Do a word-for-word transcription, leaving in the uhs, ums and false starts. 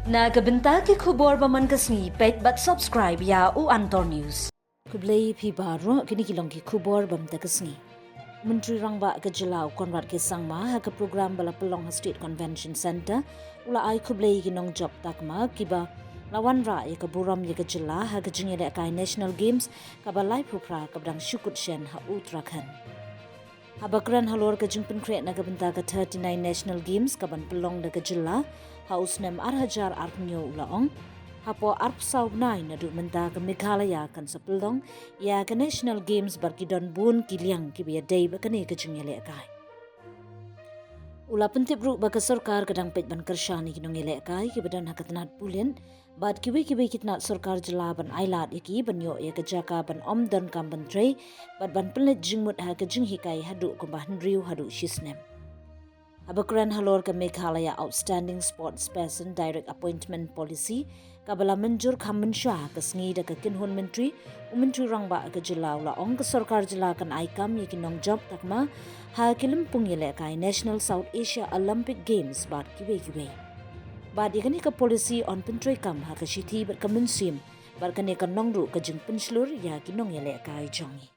Na ka bynta ki khubor ba man ka sngi, peit bad subscribe ïa u Antor News. Khublei phi baroh, kine ki long ki khubor ba man ka sngi. Myntri Rangbah ka jylla u Conrad K Sangma ha ka program ba la pynlong ha State Convention Centre, u la ai khublei ïa ki nongjop takma kiba la wanrah ïa ka burom ïa ka jylla ha ka jingïalehkai National Games kaba laiphew phra kaba dang shu kut shen ha Uttarakhand. Haba kren halor ka jingpynkhreh na ka bynta ka thirty-nine National Games kaban pynlong da ka jylla ha u snem ar hajar arphew hynñiew u la ong, hapoh arphew saw bnai naduh mynta ka Meghalaya kan sa pynlong ïa ka National Games bad ki don bun ki liang kiba ïadei bad kane ka jingïalehkai. U la pyntip ruh ba ka sorkar ka dang peit ban kyrshan ïa ki nongïalehkai kiba don ha ka tnat pulit bad kiwei kiwei ki tnat sorkar jylla ban ailad ïa ki ban ïoh ïa ka jaka ban ym donkam ban trei bad ban pynleit jingmut ha ka jinghikai haduh kumba hynriew haduh shisnem. Haba kren halor ka Meghalaya Outstanding Sports Person Direct Appointment Policy kaba la mynjur kham mynshuwa ha ka sngi da ka kynhun myntri, u Myntri Rangbah ka jylla u la ong ka sorkar jylla kan ai kam ïa ki nongjop takma ha ki lympung ïalehkai National South Asia Olympic Games bad kiwei kiwei. Bad ïa kane ka policy yn pyntreikam ha ka shithi bad ka mynsiem, bad kane kan long ruh ka jingpynshlur ïa ki nongïalehkai jong ngi.